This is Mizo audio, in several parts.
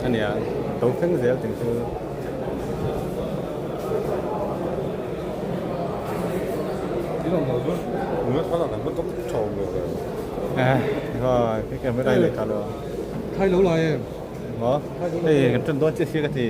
Ania to thleng zel tih chu Hei kan ṭan dawn chiah sia ka ti.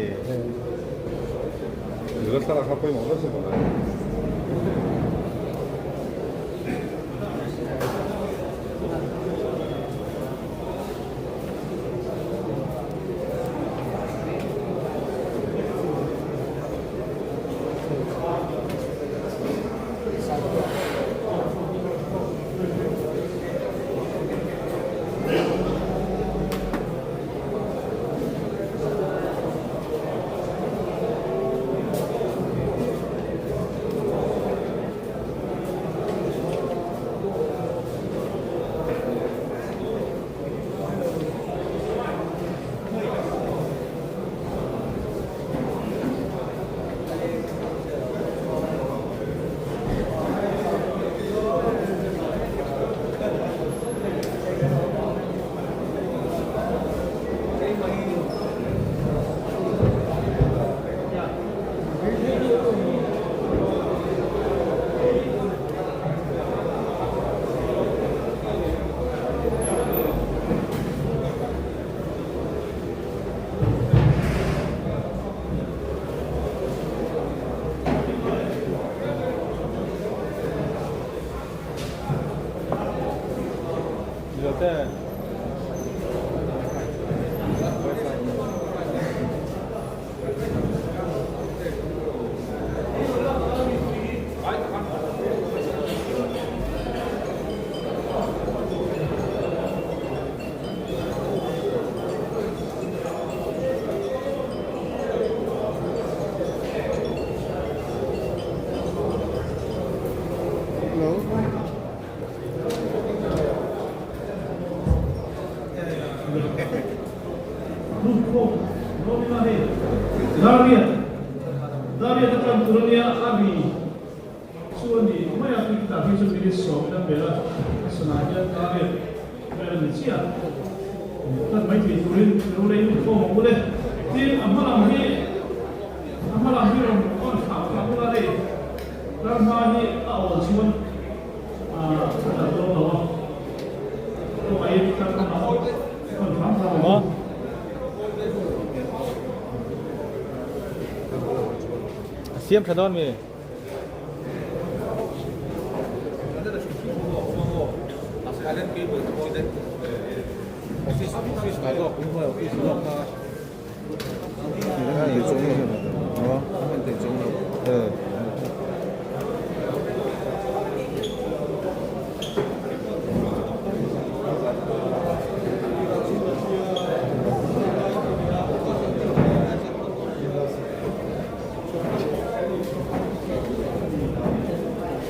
Siam tha dawn mi.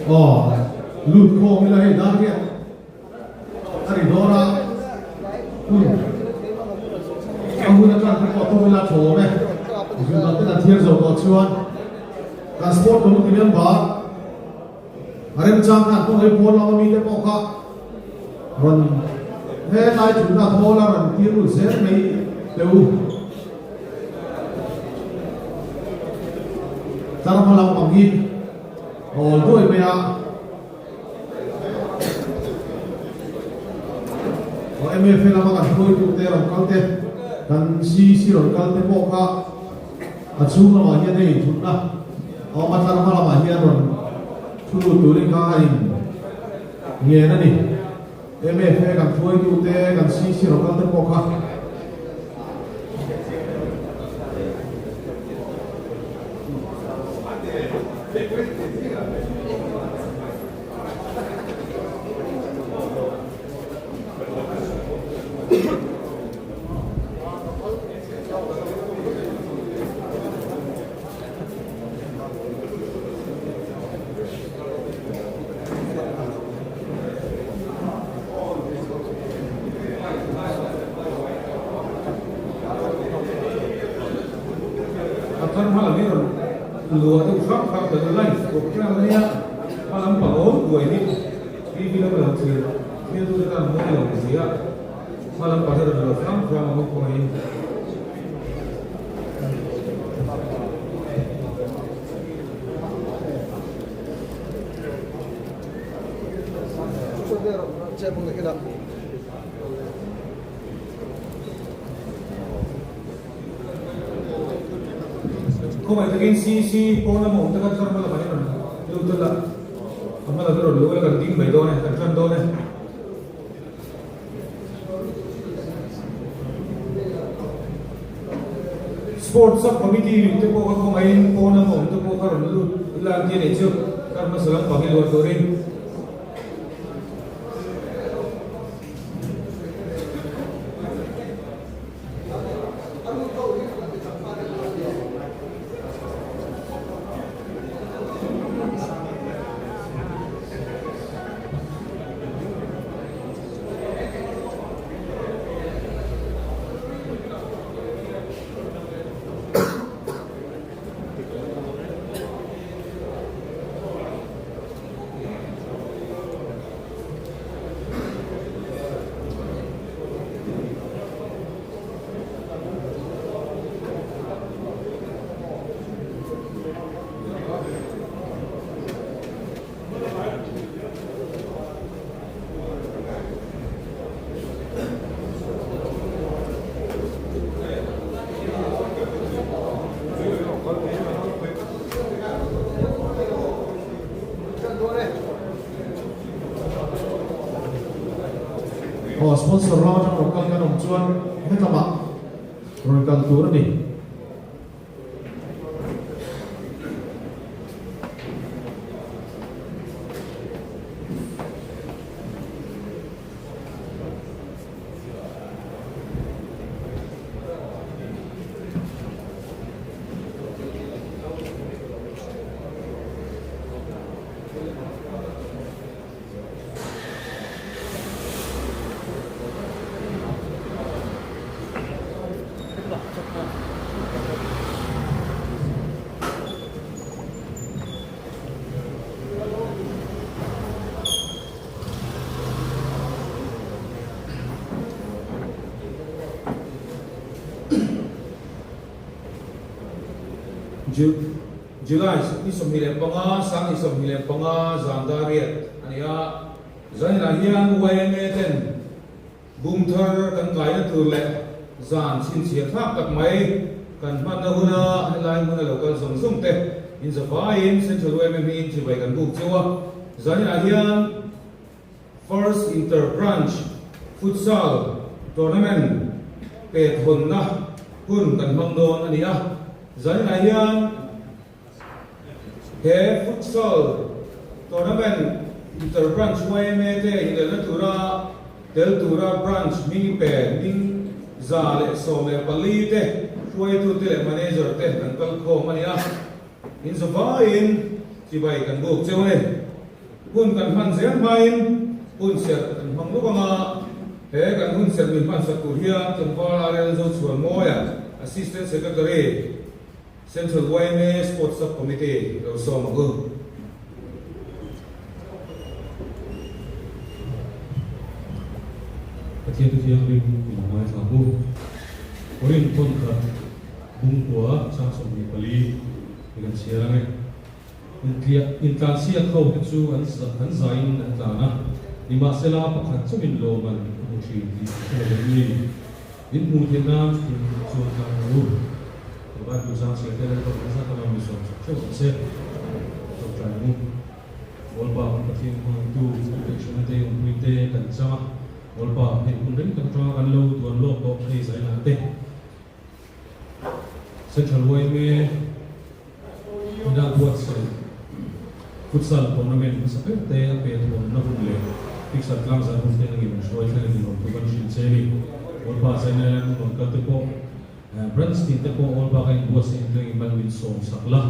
Aw, lut khawm ila hei dar hian a ri dawn a, hun a hun atang te pawh tum ila thawm e, zun te kan thiar zo tawh chuan kan sport committee member a remchang khan kawng lei pawn lama mite pawh kha rawn helai thutna thawl a rawn tir lut zel mai teh u. Tlarhma lampang hi a awl duai mai a. Aw MFA lama kan hruaitute rawn kal te, kan CEC rawn kal te pawh kha a chhung lamah hian hei thutna a awm a, tlarhma lamah hian rawn thu lut turin kha a in ngen a ni. MFA kan hruaitute, kan CEC rawn kal te pawh kha. A thar hma lam hi rawn. Luah deuh hrang hrang kan live program a nia, hma lam pang awm buai hi TV lam a lo thlir thlir tu te tan mawi lo ni a, hma lam pang hi rawn luah hrang hrang ang u kawngaihin. Khawngaih takin CC pawn lama awm te kha thar hma lamah hian rawn lut ula, a hma lam hi rawn luh ula kan ding mai dawn e, kan tan dawn e. Sports sub committee te pawh kha khawngaihin pawn lama awm te pawh kha rawn lut ula an ti a nih chu, thar hmasa lampang hi luah turin. Aw sponsor ram atang rawn kal kan awm chuan hetlama rawn kal tur a ni. July ni 25, 2025 zan dar riat a ni a, zaninah hian yma ten bum thar kan kaina tur leh zan chhinchhiah thlak tak mai kan hmanna huna helai hmuna lo kal zawng zawng te inzavaiin Central yma hmingin chibai kan buk cheu a, zaninah hian First Inter Branch Futsal Tournament pet hawnna hun kan hmang dawn a ni a. Zaninah hian he Futsal Tournament Inter Branch yma te inelna tura tel tura Branch hming pe hming 114 te hruaitute leh Manager te an kal khawm a ni a. Inzavaiin chibai kan buk cheu a ni. Hun kan hman zel hmain hun serh kan hmang lawk ang a, he kan hun serh min hmansak tur hian Tlangval RL Zochhuan Mawia, Assistant Secretary, Central yma Sports Sub Committee lo sawm ang u. Pathian thu thianghlim min ngaithla ang u. Korin thawn khat bungkua chang 24 i kan chhiar ang e. Intliah intlansiak ho te chu an an zaiin an tlan a, nimahsela pakhat chauhin lawm an hmu thin tih a hre lo em ni? In hmuh theih nan chutin chuan tlang ang u. Ka Bible zang chhiar te Lalpa kan zat anga mi zawm chak theuh ang che. Tawngtai ang u. Awlpa kan Pathian hmangaihtu Tuteihhrana te awmpui te kan chang a, Awlpa hei hun reng tak atanga kan lo duan lawk tawh hei zainah te, Central yma ina buatsaih Futsal tournament hmasa ber te a pet hawnna hun leh Pixar tlangzar hun te angin hruai thleng in rawn tuk an hrilh che a ni. Awlpa Zainailan rawn kal te pawh Branch tin te pawh Awlpa ka inbuatsaih in tleng in mal min sawm sak la,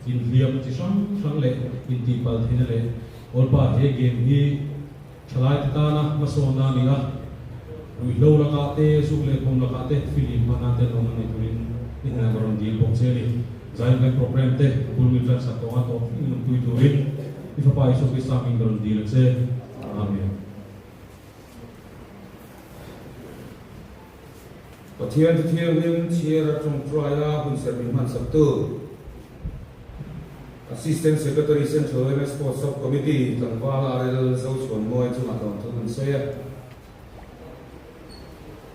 inhliam chi hrang hrang leh intihpalh theihna leh Awlpa he game hi Thalai te tana hmasawnna a ni a, ruihhlo lakah te, zuk leh khum lakah te filim hman nan te an awm a ni turin i hnenah ka rawn dil bawk che a ni. Zain kan program te a bul min ṭansak tawh a, tawp thleng in awmpui turin i Fapa Isua Krista hming ka rawn dil a che. Amen. Pathian Thu Thianghlim chhiar a ṭawngṭaia hun serh min hmansaktu Assistant Secretary Central yma Sports Sub Committee tlangval RL Zochhuanmawi chungah tlawmthu kan sawi a.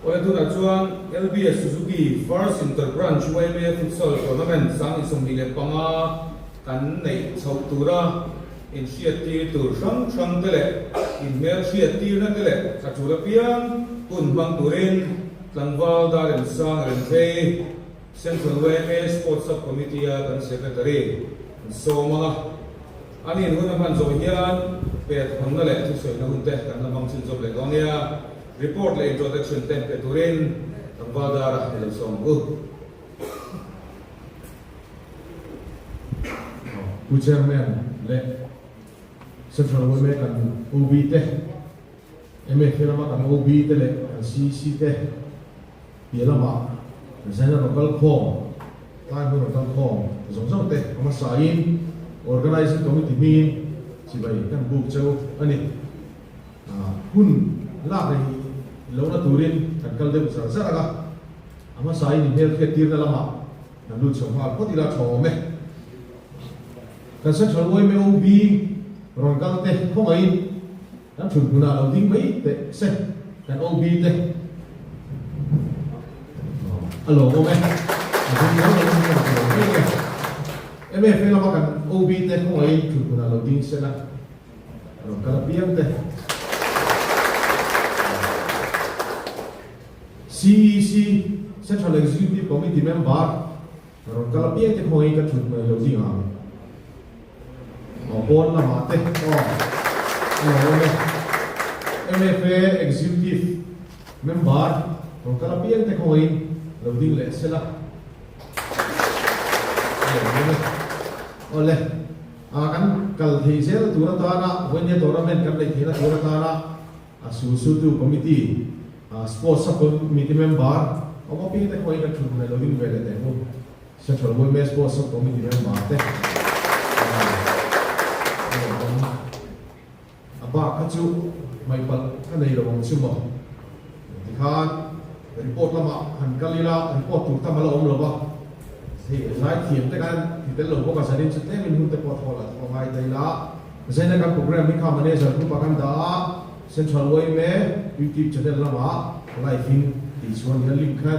Awle tunah chuan LBS Suzuki First Inter Branch yma Futsal Tournament 2025 kan neih chhoh tura inhriattir tur hrang hrang te leh inhmelhriattirna te leh a tul apiang hun hmang turin tlangval Daremsang Remthei Central yma Sports Sub Committee a kan Secretary an sawm ang a. An in hun a hman zawh hian pet hawnna leh thusawiina hun te kan la hmang chhunzawm leh dawn nia. Report leh introduction te pe turin tlangval dara i lo sawm ang u. Pu Chairman leh Central yma kan OB te, MFA lama kan OB te leh kan CEC te piah lamah Zaina rawn kal khawm, tlai hmun rawn kal khawm zawng zawng te a hmasain Organising Committee hmingin chibai kan buk cheu a ni. Hun lak rei lohna turin kan kal deuh zar zar ang a, a hmasain inhmelhriat tirna lamah kan lut chho nghal phawt ila tha awm e. Kan Central yma OB rawn kal te khawngaihin kan thun hmunah lo ding mai teh se kan OB te a lawmawm e. A ding lo lo ding a lawm mai e. MFA lama kan OB te khawngaihin thun hmunah lo ding se la. Rawn kal apiang te. CEC, Central Executive Committee member, rawn kal apiang te khawngaih ka thut mai lo ding ang. Aw pawn lamah te aw a lo awm e. MFA Executive member rawn kal apiang te khawngaihin lo ding leh sela. A lo awm e. Awle. A kan kal thei zel tur atana Vawinia tournament kan neih theihna tur atana a sulsutu committee, sports sub-committee member awm apiang te khawiin kan thut hnaih lo ding ve leh teh ang u. Central Women Sports Sub-Committee member te a lo awm. A bak kha chu hmaih palh ka nei lo ang chu maw? Tikhan report lamah han kal ila report tur tam a la awm lo va, hei zaithiam te khan ti tel lo bawk a, zanin chu tlemin hun te pawh thaw lah thaw ngai ta ila, zaina kan program hi kha manager group ah kan dah a, Central yma YouTube channel lamah live in tih chuan hian link kha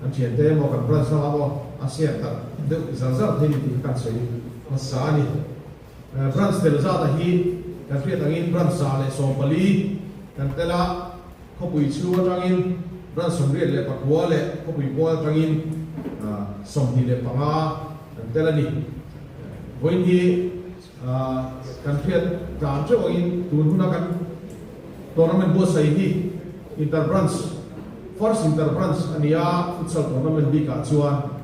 kan thiante emaw kan branch lamah emaw a share tak deuh zar zar thei ni tih kha kan sawi hmasa a ni. Branch tel zata hi kan hriat angin branch 114 kan tel a, khawpui chhung atangin branch 89 leh khawpui pawn atangin 25 kan tel a ni. Vawiin hi kan hriat tlan teuh angin tun huna kan tournament buatsaih hi inter branch, first inter branch a ni a, futsal tournament bikah chuan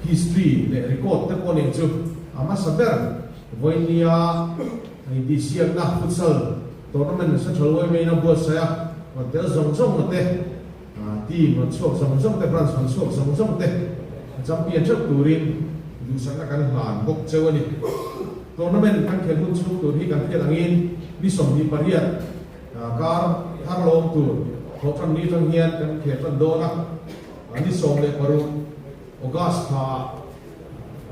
History leh record te pawh nen chu a hmasa ber. Vawinia intihsiakna futsal tournament Central yma in a buatsaih a, rawn tel zawng zawng na te, team rawn chhuak zawng zawng te, branch rawn chhuak zawng zawng te champion theuh turin duhsakna kan hlan bawk cheu a ni. Tournament kan khelh hun chhung tur hi kan hriat angin ni 28 kar thar lawm tur thawhtan ni atang hian kan khel tan dawn a. Ni 16 August thla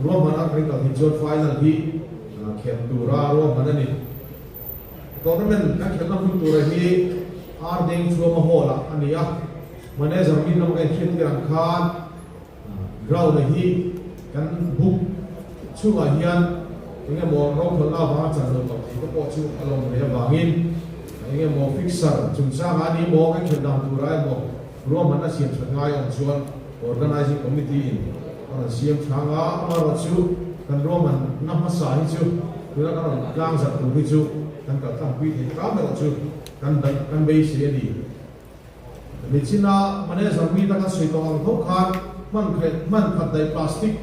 ruahman a kan kal hi chuan final hi khelh tura ruahman a ni. Tournament kan khelhna hmun tura hi Ardeng Chuama Hall ah a ni a, manager min lam ka inhriat tir ang khan ground a hi kan book chhungah hian eng emaw rokhawlhna avanga chan lo loh thei te pawh chu a lo awm ve avangin eng emaw fixer chungchangah a ni maw kan khelh dan turah emaw Ruahmanna siam that ngai awm chuan Organising Committee in a rawn siam chhang a, amaherawhchu kan ruahmanna hmasa hi chu tuna kan rawn tlang zarh tur hi chu kan kal tlangpui thei hram erawh chu kan kan beisei a ni. Nichina manager mi ta kan sawi tawh ang tho khan hman khaih hman khat daih plastic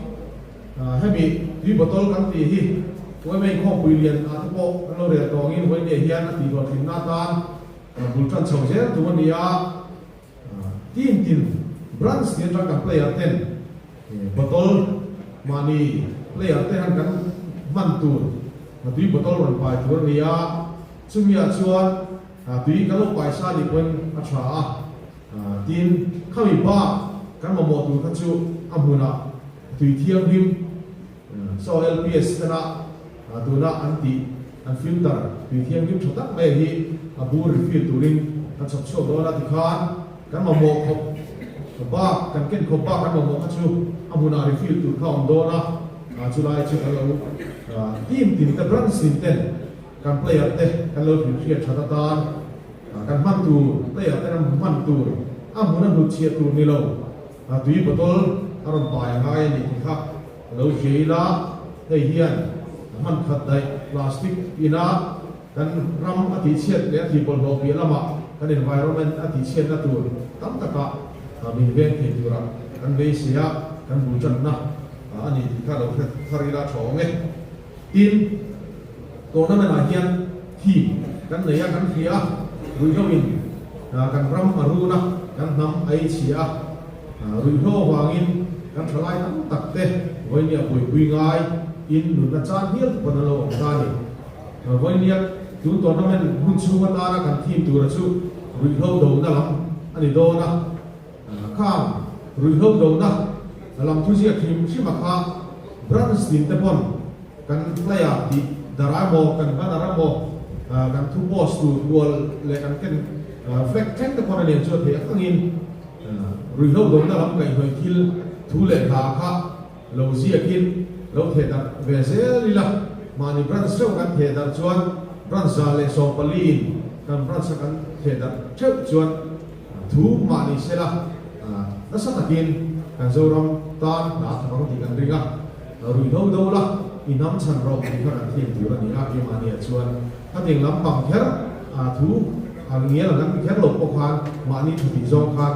hemi tui bottle kan tih hi yma inkhawmpui lian ah te pawh kan lo rel tawh angin vawinia hian a tih hlawhtlinna atan Bul tan chho zel tur a ni a, team tin branch tin atang kan player ten bottle. Mahni player te han kan hman tur tui bottle rawn pai tur a ni a, chumi ah chuan tui kan lo pai sa nih pawhin a tha a, tin khami bak kan mamawh tur kha chu a hmunah tui thianghlim saw LPS tena tuna an tih an filter tui thianghlim tha tak mai hi a bur refill turin kan chhawp chhuak dawn a tikhan Kan mamawh khawp bak, kan ken khawp bak kan mamawh kha chu a hmunah refill tur kha a awm dawn a, chulai chu kan lo team tin te branch tin ten kan player te kan lo hrilhhriat that atan kan hman tur player te kan hman tur a hmun a hnutchhiah tur ni lo tui bottle a rawn pai a ngai a ni tih kha lo hria ila hei hian hman khat daih plastic ina Kan ram a tihchhiat leh a tihbawlhhlawh piah lamah kan environment a tihchhiatna tur tam takah min veng thei tura kan beisei a, kan bul tanna a ni tih kha lo hre thar ila tha awm e. Tin, tournament ah hian theme kan nei a, kan hria a, ruihhlo in kan ram a run a, kan hnam a ei chhia a, ruihhlo avangin kan thalai tam tak te vawinia buaipui ngai in nunna chan hial te pawn an lo awm ta a ni. Vawinia tun tournament hun chhung atana kan thim tura chu ruihhlo dona lam a ni dawn a, khang ruihhlo dona lam thuziak hrim hrim a kha branch tin te pawn kan flyer tih darh emaw kan banner emaw kan thu post tur kual leh kan ken flag thleng te pawn a lian chu a theih angin ruihhlo dona lam kaihhnawih thil thu leh hla kha Lo ziakin lo theh darh ve zel ila, mahni branch theuh kan theh darh chuan branch 114 in kan branch a kan theh darh theuh chuan thu mahni sela nasa takin kan Zoram tan hna a thawk ang tih kan ring a, ruihhlo do la i hnam chhan rawh tih kha kan thiam tur a ni a, keimahniah chuan khatiang lampang kher thu a ngial ang kan ti kher lo pawh khan mahni thu tih zawng khan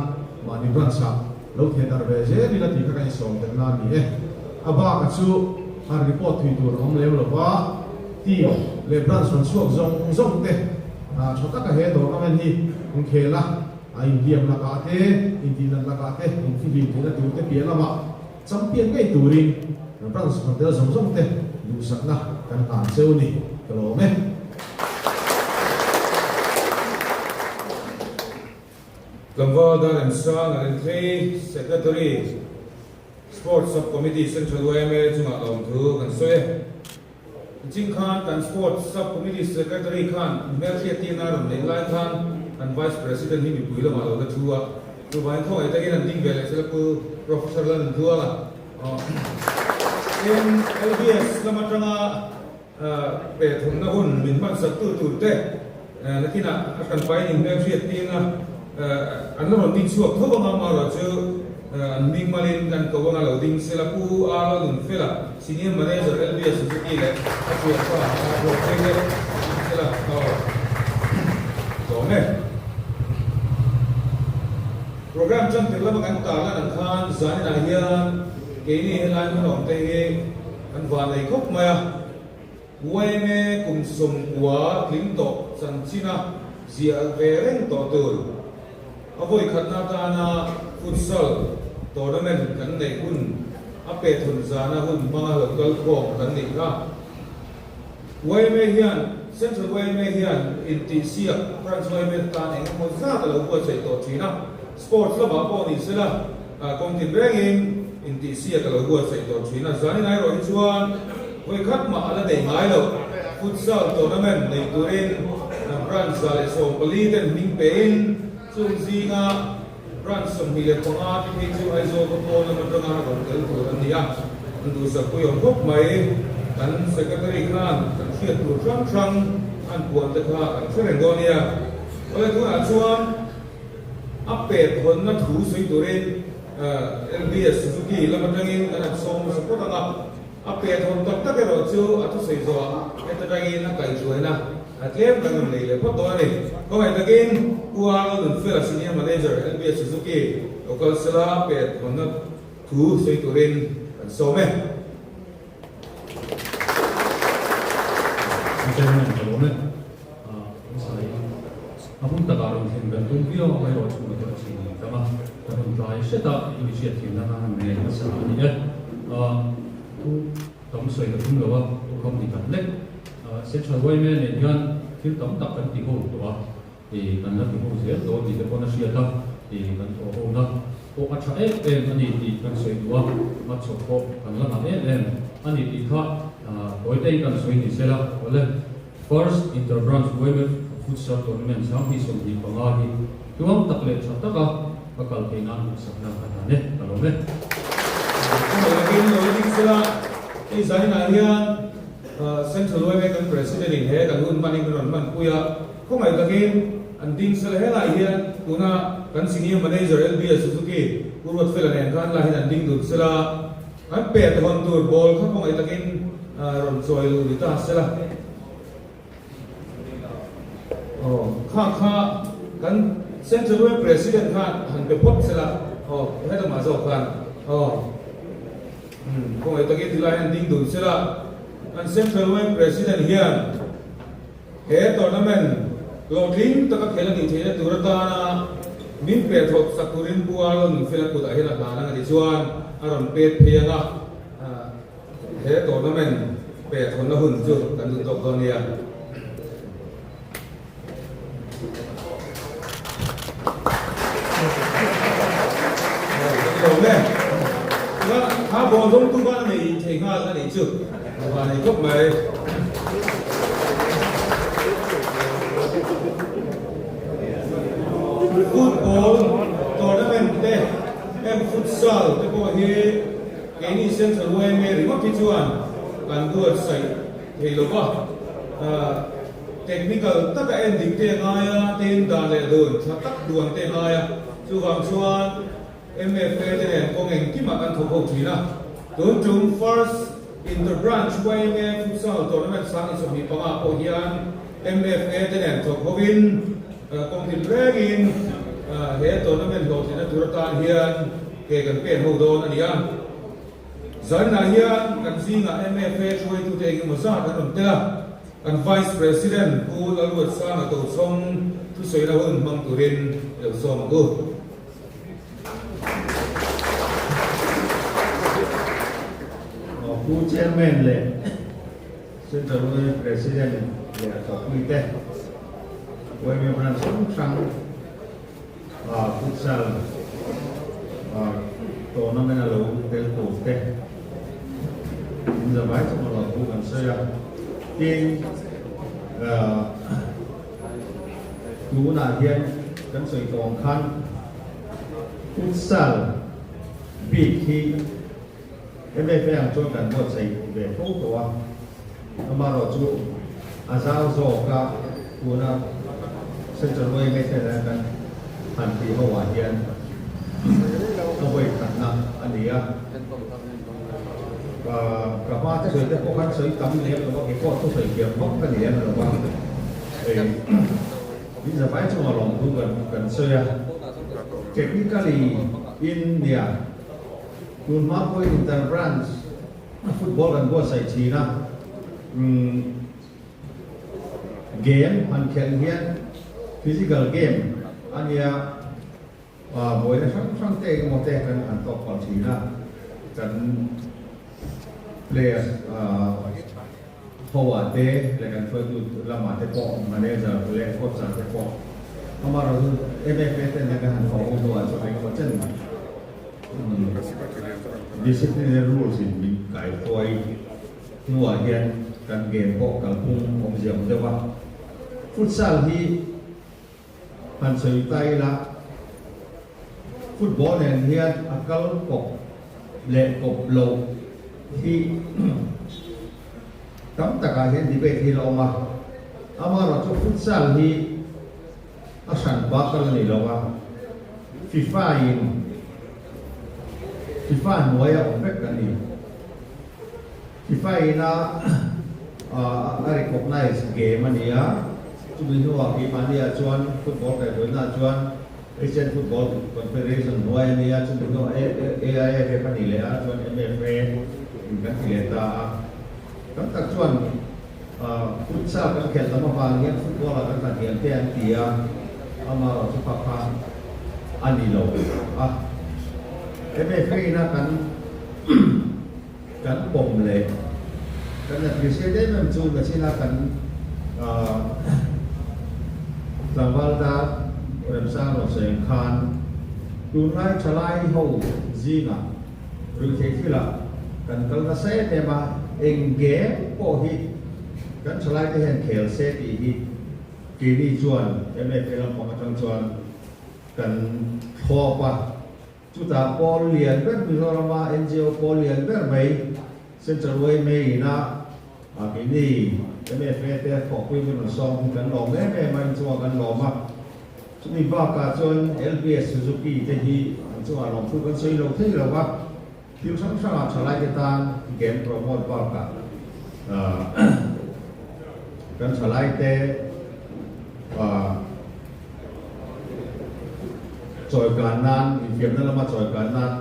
mahni branch ah Lo theh darh ve zel ila tih kha ka insawm tel na a ni e. A bak a chu han report thui tur a awm lem lo va, team leh branch rawn chhuak zawng zawng te tha taka he tournament hi inkhel a, a inhliam lakah te, intihlan lakah te, infihlim theihna tur te piah lamah champion ngei turin branch rawn tel zawng zawng te duhsakna kan hlan cheu ni ka lawm e. Tlangval Darren Sang a Renthei Secretary, Sports Sub Committee Central yma chungah lawmthu kan sawi e. Niching khan kan Sports Sub Committee Secretary khan hmelhriat tirna a rawn neih lai khan kan Vice President hi mipui lamah lo la thu a, chuvangin khawngaih takin an ding ve leh sela Pu Professor Lalnuntluanga tin LBS lam atanga Pe thumna hun min hmansaktu tur te nakinah a hran pain inhmelhriat tirna an la rawn ding chhuak tho ang a, amaherawh chu an hming malin kan ko anga lo ding sela Pu A Lalnunfela, Senior Manager LBS Suzuki leh a thianpa a thawkpui te ding sela aw tlawm e. Program chantir lama kan tarlan ang khan zaninah hian keini helai hmun awmte hi Kan van nei khawp mai a, yma kum 90 tling tawh chanchina ziah ve reng tawh tur. A vawi khatna atana futsal tournament kan neih hun a pet hun zana hun hmanga lo kal khawm kan nih kha. Yma hian Central yma hian intihsiak branch yma tan eng emaw zat a lo buatsaih tawh thin a, sports lamah pawh ni sela kawng tin rengin intihsiak a lo buatsaih tawh thin a, zanin erawh hi chuan vawi khat mah a la nei ngai lo. Futsal tournament nei turin branch 114 ten hming pein chung zinga Branch 25 te phei chu Aizawl khaw pawn lam atanga rawn tel tur an ni a, an duhsakpui awm khawp mai. Kan Secretary khan kan hriat tur hrang hrang an puan te kha kan hre reng dawn nia. Awle tunah chuan a pet hawnna thu sawi turin LBS Suzuki lam atangin kan han sawm hmasa phawt ang a. A pet hawn tak tak erawh chu a thusawi zawhah heta tangin a kaihhruaina a tlem kan rawn nei leh phawt dawn a ni. Khawngaih takin Pu Arnold Nunfela Senior Manager LBS Suzuki lo kal sela pet hawnna thu sawi turin kan sawm e. Chairman ka lawm e. Kan sai a hun takah rawn thlen kan tum viau ang erawh chu motor a chhin ang tlang a, ka rawn tlai hret a, i hriat thiamna kha han nei hmasa a ni e. Thu tam sawi ka tum lo a, thukham ni khat lek. Central yma nen hian thil tam tak kan ti ho tawh a, kan la ti ho zel dawn tih te pawn a hriat a, kan thawh hona pawh a tha em em a ni tih kan sawi duh a, hmachhawp pawh kan la ngah em em a ni tih kha tawite in kan sawi ni sela awle. First Inter-Branch yma Futsal Tournament 2025 hi tluang tak leh tha taka ka kal theih nan duhsakna ka hlan e, ka lawm e. Chumai takin lo la ding sela, hei zaninah hian Central yma kan President in he kan hun hmanin kan rawn hmanpui a, khawngaih takin an ding sela helai hian tuna kan Senior Manager LBS Suzuki Pu Ruatfela nen khan lahin an ding dun sela, An pet hawn tur ball kha khawngaih takin rawn chawi luh ni ta sela. Aw, kha kha kan Central Wing President khan han pe phawt sela. Aw, helamah zawk khan. Aw, umm, khawngaih takin tilai han ding dun sela. Kan Central Wing President hian He tournament hlawhtling taka khel a nih theihna tur atana min pe thawk sak turin Pu Arlo Nunfela kutah hian a hlan ang a ti chuan a rawn pet phei ang a, he tournament pe thawnna hun chu kan duh tawk dawn nia. Kha ball dawngtu khan a nei thei nghal a nih chu a nei khawp mai. Football tournament te heng futsal te pawh hi keini Central yma ringawt hi chuan kan buatsaih thei lo va. Technical taka en dik te a ngai a, tin dan leh dun tha tak duan te a ngai a, chuvang chuan MFA te nen kawng engkimah kan thawk ho thin a. Tun tum First Inter-Branch yma Futsal Tournament 2025 pawh hian MFA te nen thawk hovin kawng tin rengin he tournament hlawhtlinna tur atan hian ke kan pen ho dawn a ni a. Zanah hian kan zingah MFA hruaitute engemaw zat an rawn tel a. Kan Vice President Pu Lalruatsanga Tochhawng thusawina hun hmang turin i lo sawm ang u. Pu Chairman leh Central Union President leh a thawkpuite, yma branch hrang hrang futsal tournament a lo tel tur te in zavai chu maw lo thu kan sawi a, tin tunah hian kan sawi tawh ang khan futsal bik hi MFA ang chuan kan buatsaih ve fo tawh a, amaherawhchu a zau zawk a tuna Central yma te nen kan han tih ho ah hian a vawi khatna a ni a. Ka hma te sawi te pawh khan sawi tam lem lo va, keipawh thusawi thiam vak ka ni lem lo va, hei min zavai chungah lawmthu kan sawi a, technically in nia. Tun hma pawhin Inter Branch football kan buatsaih thin a, game han khelh hian physical game a nia, buaina hrang hrang te engemaw te kan han tawk palh thin a, kan players ho ah te leh kan hruaitu lamah te pawh manager leh coach ah te pawh amaherawhchu MFA ten hian kan han fawh ho hnuah chuan engemaw chen Disciplinary rules in min kaihruai hnuah hian kan game pawh kalphung awmzia awm deuh a. Futsal hi han sawi ta ila, football nen hian a kal kawp leh kawp loh hi tam takah hian debate hi la awm a. Amaherawhchu futsal hi A hran pa kal a ni lo a, FIFA in FIFA hnuaia awm vek kan ni. FIFA in a a recognise game a ni a, chumi hnuah keimahni ah chuan football kaihhruaina ah chuan Asian Football Confederation hnuai a ni a, chumi hnuah AIFF a ni leh a, chuan MFA in kan ti leh ta a. Tam tak chuan Futsal kan khelh lam avang hian football ah kan tla hniam te an ti a, amaherawhchu kha kha a ni lo a. MFA ina kan kan pawm leh kan appreciate em em chu nachina kan tlangval dar Remsang rawn sawi ang khan tunlai thalai ho zingah ruihtheih thilah kan kal nasa em em a, eng game pawh hi kan thalai te hian khel se tih hi keini chuan MFA lampang atang chuan kan thlawp a. Chutah pawl lian ber Mizorama NGO pawl lian ber mai Central yma ina keini MFA te thawhpui min rawn sawm hi kan lawm em em a, inchungah kan lawm a. Chumi bakah chuan LBS Suzuki te hi an chungah lawmthu kan sawi lo thei lo va, thil hrang hrangah thalaite tan game promote bakah kan thalaite Chawikan nan, infiamna lama chawikan nan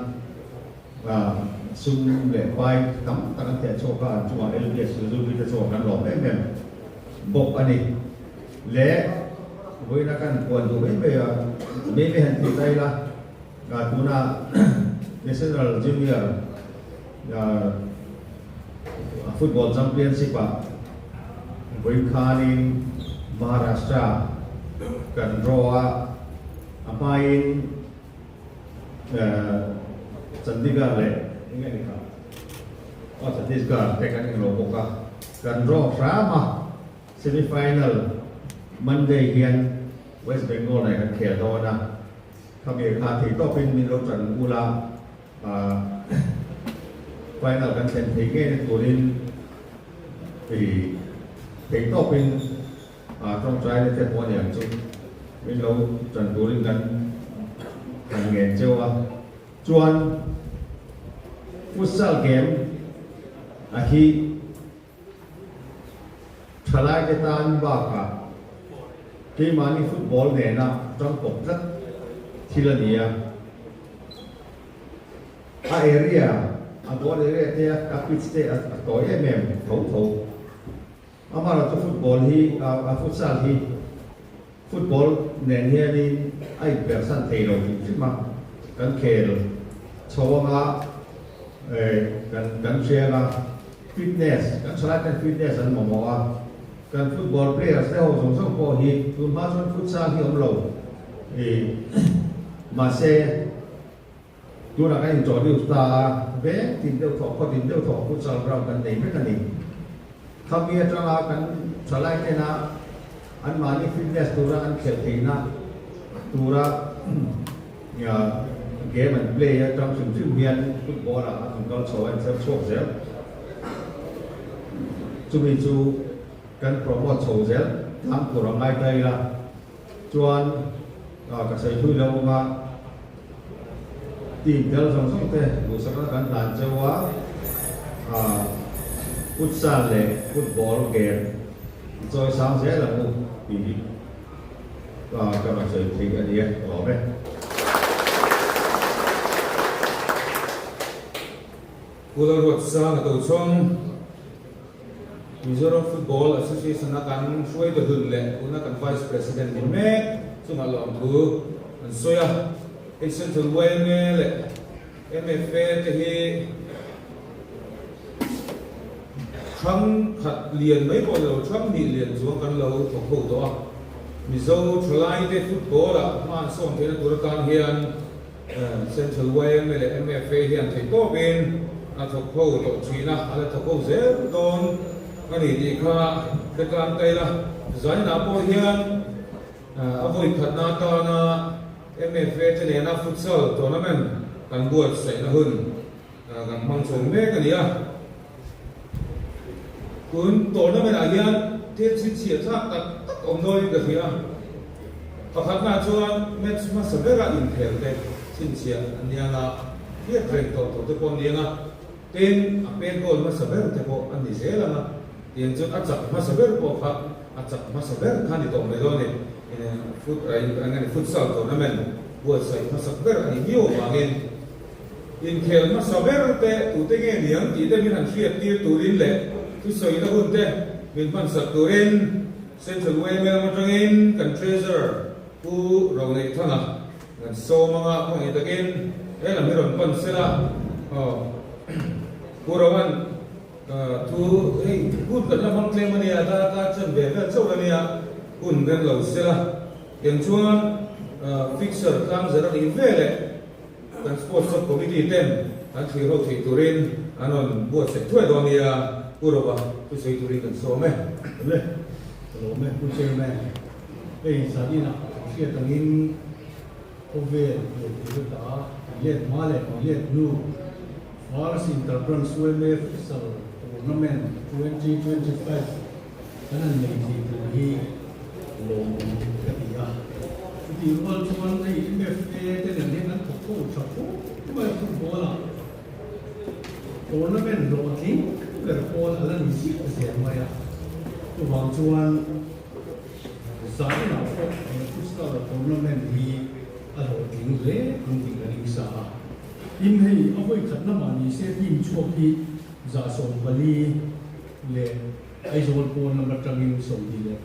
sum leh pai tam tak an theh chhuak a, an chungah LBS Suzuki te chungah kan lawm em em bawk a ni. Leh vawiina kan puan duh mai mai a, mai mai han tih ta ila, tuna National Junior Football Championship ah vawiin khanin Maharashtra kan draw a, a hmain Chandigarh leh eng nge ni kha aw Chhattisgarh te kan englo bawk a, kan draw hram a, semi final Monday hian West Bengal nen kan khel dawn a, khami kha theihtawpin min lo tan ula. Final kan thlen thei ngei na turin i theih tawpin tawngtai na te pawh a ni ang chu min lo tan turin kan han ngen cheu a. Chuan futsal game a hi thalai te tan bakah keimahni football nena tangkawp tlat thil a ni a. A area, a goal area te a pitch te a tawi em em tho tho. Amaherawhchu football hi, a futsal hi football nen hianin a inpersan thei lo hrim hrim a, kan khel chho anga kan kan hriang a, fitness, kan thalai ten fitness an mamawh a, kan football players te ho zawng zawng pawh hi tunhma chuan futsal hi awm lo mahse, Tunah kan introduce ta a, veng tin deuh thawh, khaw tin deuh thawh futsal ground kan nei vek a ni. Khami atanga kan thalai tena anmahni fitness tura an khelh theihna tura game an play atang hrim hrim hian football ah an kal chho a, an chher chhuak zel. Chumi chu kan promote chho zel tlang tur a ngai ta ila. Chuan ka sawi thui lo awm a, team tel zawng zawng te duhsakna kan hlan cheu a, futsal leh football game i chawi sang zel ang u tih hi ka rawn sawi thei a ni e, ka lawm e. Pu Lalruatsanga Tochhawng, Mizoram Football Association a kan hruaitu hlun leh tuna kan Vice President ni mek chungah lawmthu an sawi a. Hei Central yma leh MFA te hi hrang khat lian mai pawh ni lo, hrang hnih lian chuang kan lo thawk ho tawh a. Mizo thalaite football-ah hma an sawn theihna tur atan hian Central yma leh MFA hian theihtawpin a thawk ho tawh thin a, a la thawk ho zel dawn a ni tih kha hre tlang ta ila. Zainah pawh hian a vawi khatna atana MFA te nena futsal tournament kan buatsaihna hun kan hmang chho mek a ni a. Tun tournament ah hian thil chhinchhiah thlak tak tak awm dawnin ka hria. Pakhatnaah chuan match hmasa bera inkhel te chhinchhiah an ni ang a, hriat reng tawh tawh te pawh an ni ang a, tin a pen goal hmasa ber te pawh an ni zel ang a, tiang chuan a chak hmasa ber pawh kha a chak hmasa ber kha a ni tawh mai dawn a ni. Futsal tournament buatsaih hmasak ber a nih miau avangin. Inkhel hmasa ber te tute nge niang tih te min han hriat tir turin leh thusawina hun te min hmansak turin Central yma lam atangin kan Treasurer Pu Roneihthanga kan sawm anga khawngaih takin he lam hi rawn pan sela aw. Pu Rohan thu hei hun kan la hmang tlem a nia, darkar chen ve vel chauh a nia, hun rem lo sela. Eng chuan fixture tlangzar a nih ve leh kan Sports Sub Committee ten an thlir ho theih turin an rawn buatsaih thuai dawn nia, Pu Rova thusawi turin kan sawm e. Awle, ka lawm e Pu Chairman. Hei zaninah kan hriat angin khawvel leh tih ta let hma leh let hnu First Inter-Branch YMA Futsal Tournament 2025 kan han nei thei tur hi lawmawm ka ti a. Chutih rual chuan hei MFA te nen hian kan thawk ho tha khawp mai a, football ah tournament hlawhtling ber pawl a la ni ziah zel mai a. Chuvang chuan zainah pawh he futsal tournament hi a hlawhtling hle ang tih ka ring sa a. Tin hei a vawi khatna mah ni se team chhuak hi 140 leh Aizawl pawn lam atangin 25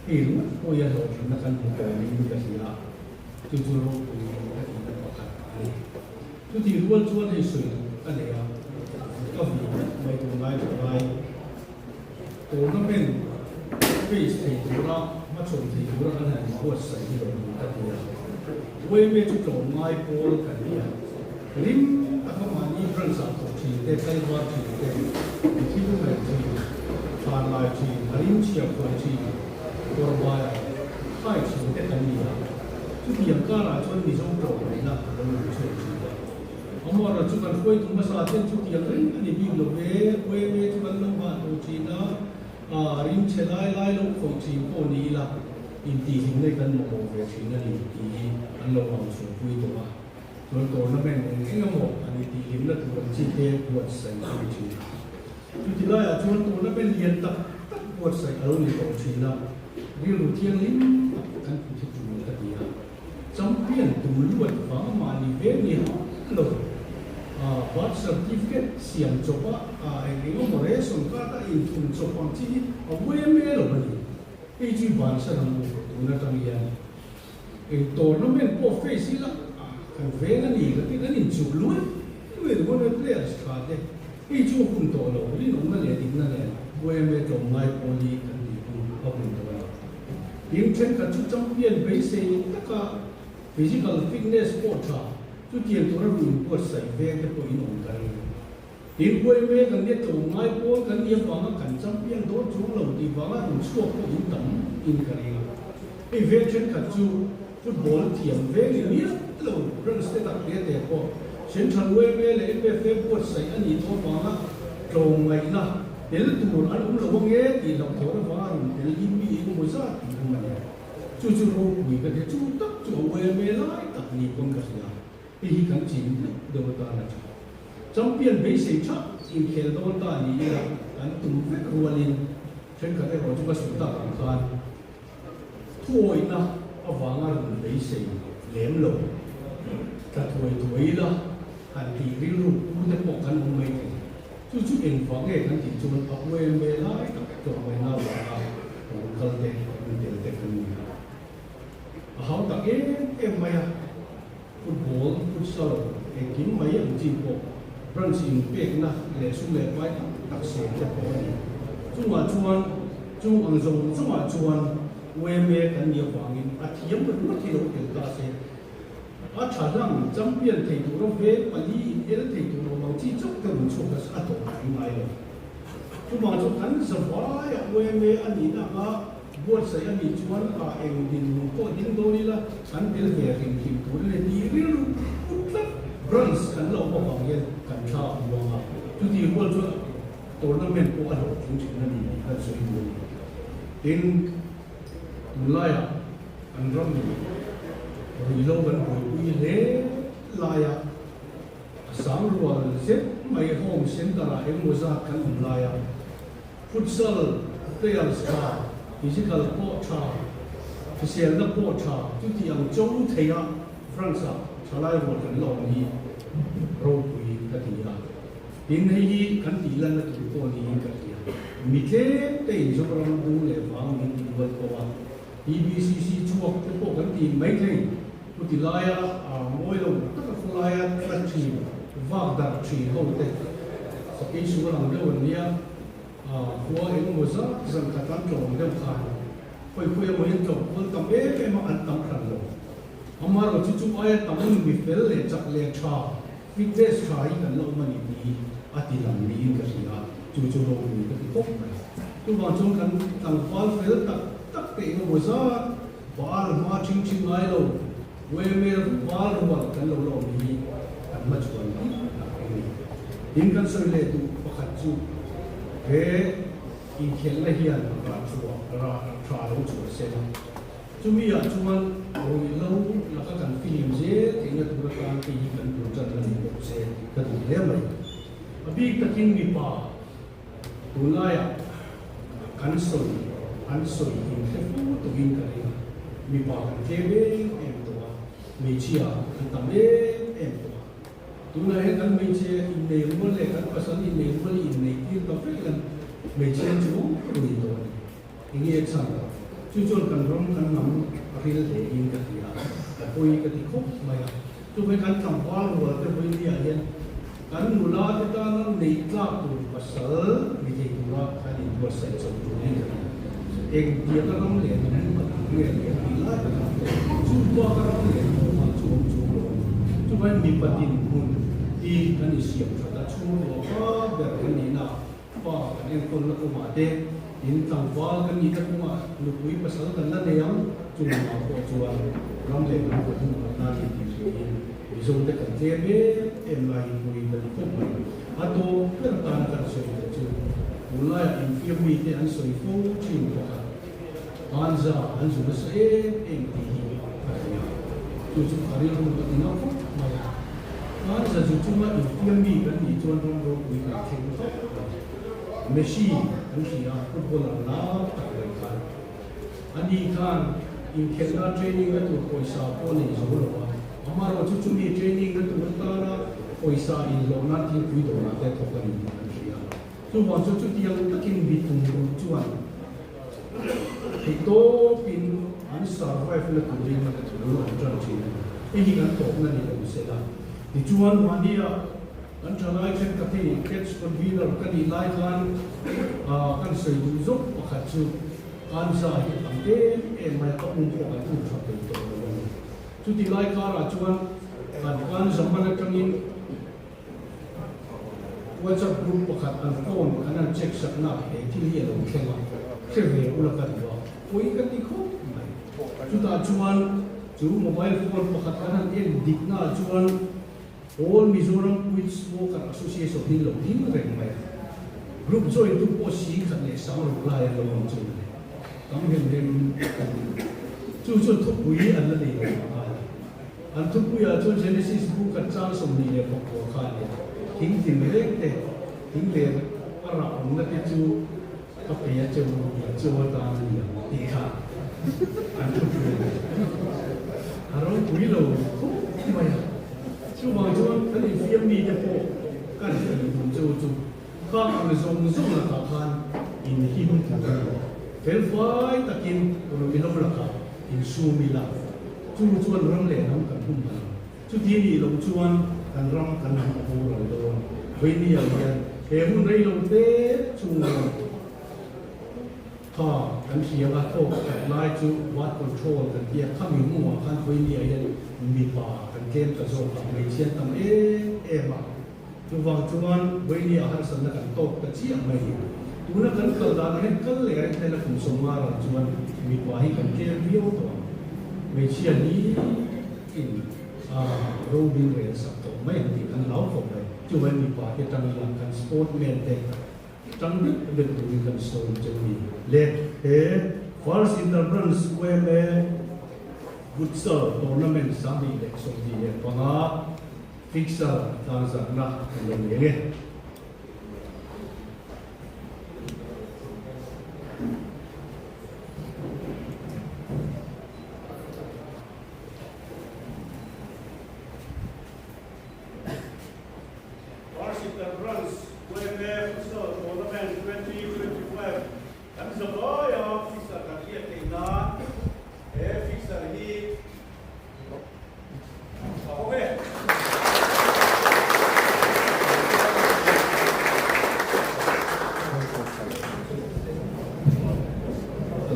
hei ringawt pawh hi a hlawhtlinna kan hmu tawhin ka hria a, chu chu ropui ka tihna pakhat a ni. Chutih rual chuan hei sawi duh ka nei a, ka vui vek mai tunlai tunlai tournament face thei tura hmachhawn thei tura kan han inbuatsaih hi lo duh ka ti a, YMA chu tlawmngai pawl kan ni a. Rim taka mahni branch ah thawk thin te, kalvar thin te, mi thil ngaih thin, thlan lai thin, a rim chhia khuai thin, kawr baia khai thin te kan ni a. Chutiang karah chuan Mizo tlawmngaihna a lo lang chhuak thin a. Amaherawhchu chu kan hruaitu hmasa ten chutiang reng a ni bik lo ve, YMA chu kan lo nghah tawh thin a, a rim chhe lai lai lo khawih thin pawh ni ila intihhlimna kan mamawh ve thin a ni tih hi an lo ang chhuahpui tawh a. Chuan tournament eng eng emaw an intihhlimna tur ang chi te buatsaih a ni thin. Chuti laiah chuan tournament lian tak tak buatsaih a lo ni tawh thin a, rilru thianghlim tak kan hmu thi tul ka ti a. Champion tum luat vang mahni ve ni hauh lo, birth certificate siam chawpa eng eng emaw ration card a inthun chawp ang chi hi a uaim lo a ni. Hei chu bansan ang u tun atang hian. Eng tournament pawh face ila kan veng a ni ka ti kan inchuh luai luai ringawt mai players tha te hei chu a hun tawh lo rinawmna leh dikna nen YMA tlawmngai pawl hi kan tih hun a hun tawh a ni. Team thenkhat chu champion beisei taka physical fitness pawh tha chutiang tura ruin buatsaih veng te pawh in awm ka ring. Tin YMA kan nia tlawmngai pawl kan nia vanga kan champion dawn chuang lo tih vanga rawn chhuak pawh in tam in ka ring a. Hei veng thenkhat chu football thiam veng ni miah lo branch te tak te te pawh Central YMA leh MFA buatsaih a nih tawh vanga tlawmngaihna tel tur an awm lo ange tih loh thawh avanga rawn tel hi mi engemaw zat an awm a ni. Chu chu ropui ka ti chu tak chu a YMA lai tak ni pawn ka hria. Hei hi kan chin deuh deuh atan a tha. Champion beisei tha inkhel dawn ta ni ila kan tum vek rualin thenkhat erawh chu ka sawi tak ang khan thuawihna avanga rawn beisei lem lo tla thuai thuai ila han tih rilru pu te pawh kan awm mai thei. Chu chu engvah nge kan tih chuan a UMA lai tak tlawmngaihna avanga rawn kal te rawn tel te kan ni a. A hau tak em em mai a. Football, futsal, engkim mai ang chi pawh branch in pekna leh sum leh pai tak tak seng te pawh a ni. Chungah chuan, chung ang zawng zawngah chuan YMA kan nih avangin a thiam ringawt hi lo tel ta se, a tha hlang champion thei tura veng pali in el thei tur awm ang chi chauh te rawn chhuak ta se a tawp mai ngai lo. Chuvang chu kan zavaia YMA a nihna anga Buatsaih a nih chuan a eng dinhmun pawh ding dawn ila kan tel ve hrim hrim tur a ni tih rilru put tlat branch kan lo awm avang hian kan thla a buang a, chutih rual chuan tournament pawh a hlawhtling thin a ni tih kan sawi duh a ni. Tin, tunlaiah kan ram ruihhlo kan buaipui hle laia a sang rual zet mai home center-ah engmaw zat kan awm laia, Futsal players tha, physical pawh tha, hriselna pawh tha, chuti ang cho theia France-ah thalai rual kan la awm hi ropui ka ti a. Tin, hei hi kan tih lanna tur pawh niin ka hria. Mi tlem te in Zoram dung leh vang min ti rual tawh a, TBCC chhuak te pawh kan ti mai thei. Chuti laia mawi lo taka khawlaia tla thin, vak darh thin ho te. Sakei sual ang deuh an nia, khua engemaw zat zan khat an tlawm deuh khan khawi khawi emaw hian tlawm kual tam em em a, an tam hran lo. Amaherawh chu chu aia tam mi fel leh chak leh tha, fitness tha hi kan la awm a ni tih a ti lang niin ka hria a, chu chu ropui ka ti khawp mai. Chuvang chuan kan tlangval fel tak tak te engemaw zat Bar hma ṭhing ṭhing ngai lo, Wemel val rual kan lo la awm hi kan hmachhuan dik tak a ni. Tin kan sawi leh duh pakhat chu he inkhelhna hian rah chhuah rah ṭha lo chhuah se la, chumi ah chuan ruihhlo laka kan fihlim zel theihna tur atan hei hi kan bul ṭan la ni bawk se ka duh hle mai. A bik takin mipa Tunlaiah kan sawi an sawi inhre fu tawhin ka ring a, mipa kan tlem em em tawh a, hmeichhia kan tam em em tawh a. Tunah hian kan hmeichhe innei rual leh kan pasal innei rual hi inneih tir ta vek hian hmeichhe chu rui tawh a ni. Enge a chhan? Chu chuan kan ram kan hnam a ril hle in ka ti a, ka pawi ka ti khawp mai a. Chuvei kan tlangval rual te vawinia hian kan nula te tana neih tlak tur pasal ni thei tura kan inbuatsaih chawp turin ka ti. Eng tianga ram leh hnam hman tur nge ni a tih lai takah chu baka ram leh hnam hman chu awm chuang lo a ni. Chuvei mipa dinhmun hi kan insiam that a, chhungkua pa ber kan nihna Pa kan enkawlna kawngah te, in tlangval kan nihna kawngah nupui pasal kan la nei ang, chungah pawh chuan ram leh hnam kan humhalh nan ni tih hriain Mizote kan tlem em em laiin pawhin ka ti khawp mai. A tawp ber atana kan sawi leh chu tunlaiah infiam mite an sawi fo thin pakhat, Ganja an zu nasa em em tih hi ka hria. Chu chu ka rilru ka ti ngam khawp mai a. Ganja zu chunga infiam mi kan nih chuan ram ropui kan thleng khawp mai. Messi kan hria a, footballer lar tak mai khan. Ani khan inkhelhna training na tur pawisa pawh a nei zo lo a, amaherawh chu chumi training na tur atana pawisa inhlawh nan thingpui dawrah te thawk a ni tih kan hria. Chuvang chu chutiang takin mi tumruh chuan theihtawpin an survive na turin bul an tan thin a ni. Hei hi kan tawpna ni lo se la. Tichuan mahnia kan thalai thenkhat hei catch convener ka nih lai khan kan sawi duh zawk pakhat chu Kanza hi a tam em em mai a, ka um pawh kan um tha thei tawh lo a ni. Chuti lai karah chuan kan Kanza man atangin WhatsApp group pakhat an phone kan han check sak nak he thil hi a lo thleng a, hre ve ula ka duh a, pawi ka ti khawp mai. Chutah chuan chu mobile phone pakhat kan han en dik naah chuan All Mizoram Quit Smoker Association hi lo ding reng mai a, group join tu pawh 10,000 leh sang ruk lai an lo awm chu a ni. Tam hem hem ka ni. Chu chuan thupui an la nei lo mah nghal a. An thupuiah chuan Genesis bu khat chang 29 kha a ni a, thing tin reng te, thing leh a rah awmna te chu ka pe a cheu in cheu atan a ni ang tih kha an thupui a ni. A ropui lo khawp mai a, chuvang chuan kan infiam mite pawh kan hrilh duh cheu chu khang ang zawng zawng lakah khan inhim tur a ni. Felfai takin ruihhlo lakah insum ila. Chu chuan ram leh hnam kan humhalh ang. Chuti nih loh chuan kan ram kan hnam a boral dawn. Vawinia hian he hun rei lo te chung kha kan hria a, thawk khat lai chu birth control kan tia khami hmuhah khan Vawinia hian mipa kan tlem ta zawk a, hmeichhia an tam em em a. Chuvang chuan Vawinia harsatna kan tawk ta chiah mai. Tuna kan kal danah hian kal leh reng tela kum 50 ral chuan mipa hi kan tlem viau tawh ang. Hmeichhia hi in ro min rel sak tawh mai ang tih kan hlau khawp mai. Chuvang mipa te tang ila kan sportman te tang deuh deuh turin kan sawi cheu ni. Le he First Interbranch yma Futsal Tournament 2025 Fixer tlangzarhna kan lo nei ang e. First Interbranch yma Futsal Tournament 2025 kan zavaia fixer kan hriat theih nan he fixer hi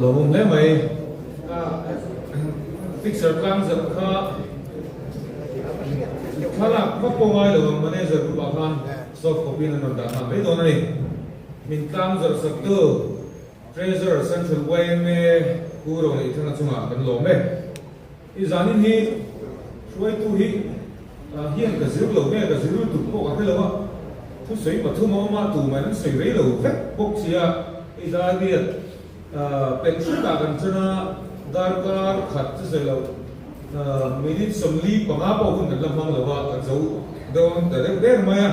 Lawmawm hle mai. Fixer tlang zarh kha thlalak vak pawh ngai lo ang manager group ah khan soft copy in an rawn dah nghal mai dawn a ni. Min tlang zarh sak tu Treasurer Central yma Pu Roneihthanga chungah kan lawm e. I zanin hi hruaitu hi hian ka zir lo nge ka zir lutuk pawh ka hre lo a, thusawi pathum a awm a, tumah an sawi rei lo vek bawk sia, i darriat pelh hretah kan chen a, darkar khat chu sawi loh minute 45 pawh hun kan la hmang lo a, kan zo dawn ta deuh der mai a.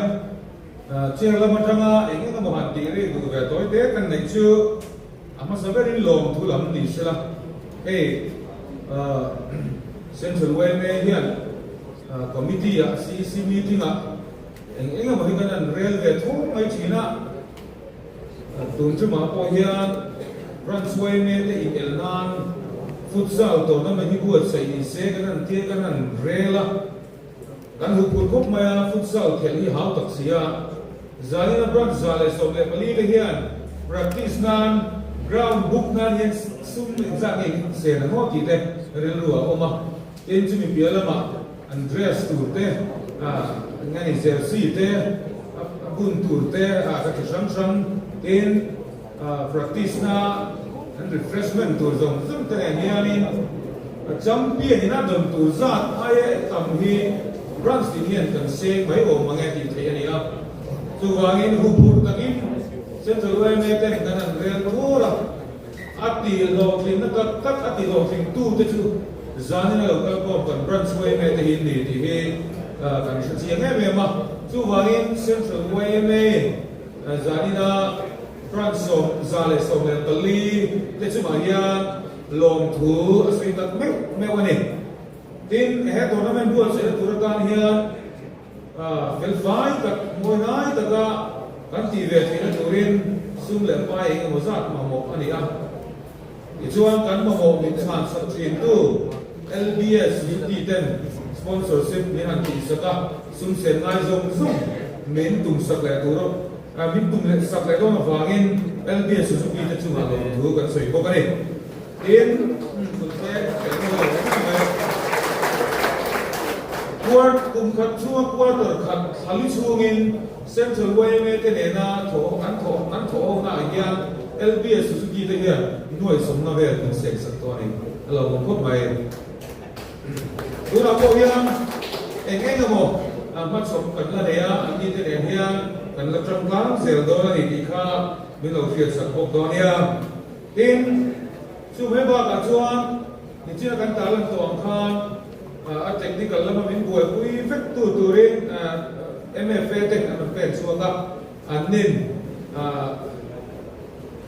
Chair lam atanga eng eng emaw han tih rik duh ve tawi te kan neih chu a hmasa berin lawmthu lam ni sela, hei Central yma hian Committee ah CEC meeting ah eng eng emaw hi kan han rel ve tho mai thin a, tun tumah pawh hian Branch yma te in el nan Futsal tournament hi buatsaih ni se kan han tia kan han rel a. Kan huphurh khawp mai a, futsal khelh hi hau tak si a. Zanina branch 114 te hian practice nan ground book nan hian sum engzat nge sen ang aw tih te rilru a awm a. Tin chumi piah lamah an dress tur te, eng nge ni jersey te, a bun tur te a ka ti hrang hrang. Tin practice na an refreshment tur zawng zawng te nen hianin champion in a dawn tur zat aia tam hi branch tin hian kan seng mai awm ang e tih theih a ni a. Chuvangin huphurh takin Central yma ten kan han rel tur a, a tih hlawhtlinna tak tak a ti hlawhtling tu te chu zanin a lo kal khawm kan branch yma te hi an ni tih hi kan hre chiang em em a. Chuvangin Central yma Zanina branch 114 te chungah hian lawmthu a sawi tak meuh meuh a ni. Tin, he tournament buatsaihna tur atan hian felfai tak, mawihnai taka kan tih ve theihna turin sum leh pai eng emaw zat mamawh a ni a. Tichuan, kan mamawh min chhan sak thintu LBS Suzuki ten sponsorship min han tihsak a, sum sen ngai zawng zawng min tum sak leh tur min tum leh sak leh dawn avangin LBS Suzuki te chungah lawmthu kan sawi bawk a ni. Tin, kut te ka en lo em em mai. Quart kum khat chhunga quarter khat thlali chhungin Central yma te nena thawh an thawh an thawh ho naah hian LBS Suzuki te hian nuai sawmna vel min seng sak tawh a ni. A lo awm khawp mai. Tunah pawh hian eng eng emaw hmachhawp kan la nei a, an ni te nen hian kan la tangkang zel dawn a ni tih kha min lo hriat sak bawk dawn nia. Tin, chu mai bakah chuan nichina kan tarlan tawh ang khan a technical lama min buaipui vek tu turin MFA te an rawn pen chhuak a, an nin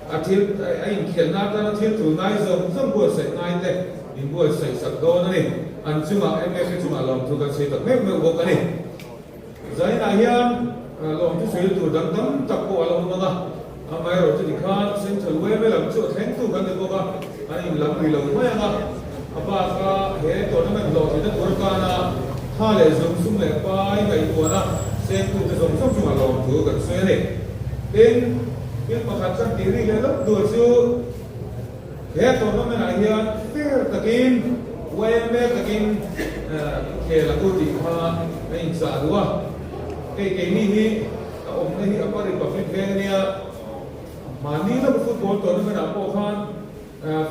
a thil a inkhelhna atana thil tul ngai zawng zawng buatsaih ngai te min buatsaih sak dawn a ni. An chungah MFA chungah lawmthu kan sawi tak meuh meuh bawk a ni. Zainah hian lawmthu sawi tur dang tam tak pawh a la awm ang a, amaherawh chu tikhan Central yma lam chu a thlengtu kan ni bawk a, an inlam ri lo mai ang a, a baka he tournament hlawhtlinna tur atana tha leh zum sum leh pai ngaihtuahna sengtute zawng zawng chungah lawmthu kan sawi a ni. Tin, thil pakhat kan tih rik leh lawk tur chu he tournament ah hian fair takin yma takin khel a ku tih kha a inchah duh a. Hei keini hi a awmna hi Upper Republic veng a nia, mahni lawk football tournament ah pawh khan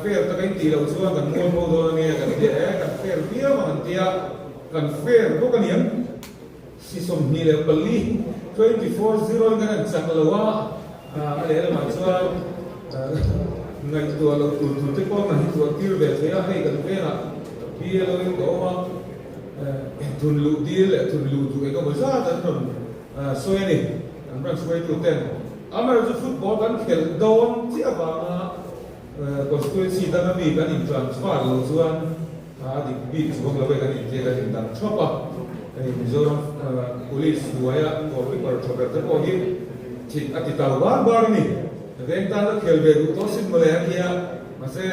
fair taka in tih loh chuan kan mual pho dawn a nia kan tia e, kan fair viau ang an tia, kan fair bawk a niang. Si 24, 24 zero in kan han chak lo a, a lehlamah chuan ngaihtuah loh tur tur te pawh kan hituah tir ve thei a, hei kan vengah BLO in ka awm a, thun luh dil leh thun luh duh eng emaw zat an rawn sawi a ni, an branch hruaitu ten. Amaherawhchu football kan khelh dawn chiah avanga constituency danga mi kan in transfer loh chuan A dik bik chuang lo e kan intia kan indang thap a, hei Mizoram Police hnuaia goalkeeper tha ber te pawh hi thih a ti tau bar bar a ni. Veng tan a khel ve duh tawh sin mawle a nia, mahse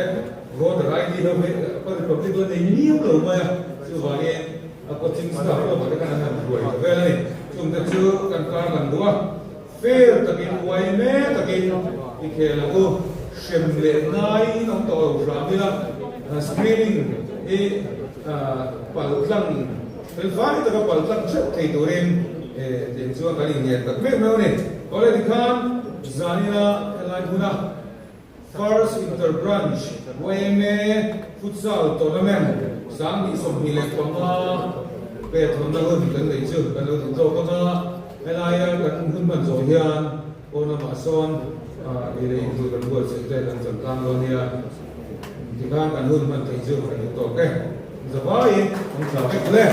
voter ID ho hi a Republic la nei miau lo mai a, chuvangin a coaching staff lamah te khan an han hruai ta vel a ni. Chungte chu kan tarlang duh a, fair takin, uai mek takin i khel ang u. hrem leh ngaiin awm tawh lo hram ila, screening hi pal tlang fel fai taka pal tlang theuh thei turin tiang chuan kan inngen tak meuh meuh a ni. Awle tikhan zanina helai hmuna First Inter-Branch yma Futsal Tournament 2025 pek hawnna hun kan neih chu kan lo duh tawk ang a, helaia kan hun hman zawh hian pawn lamah sawn ei leh in tur kan buatsaih te kan chan tlang dawn nia, tikhan kan hun hman theih chu kan duh tawk e. Zavaiin an tla vek le.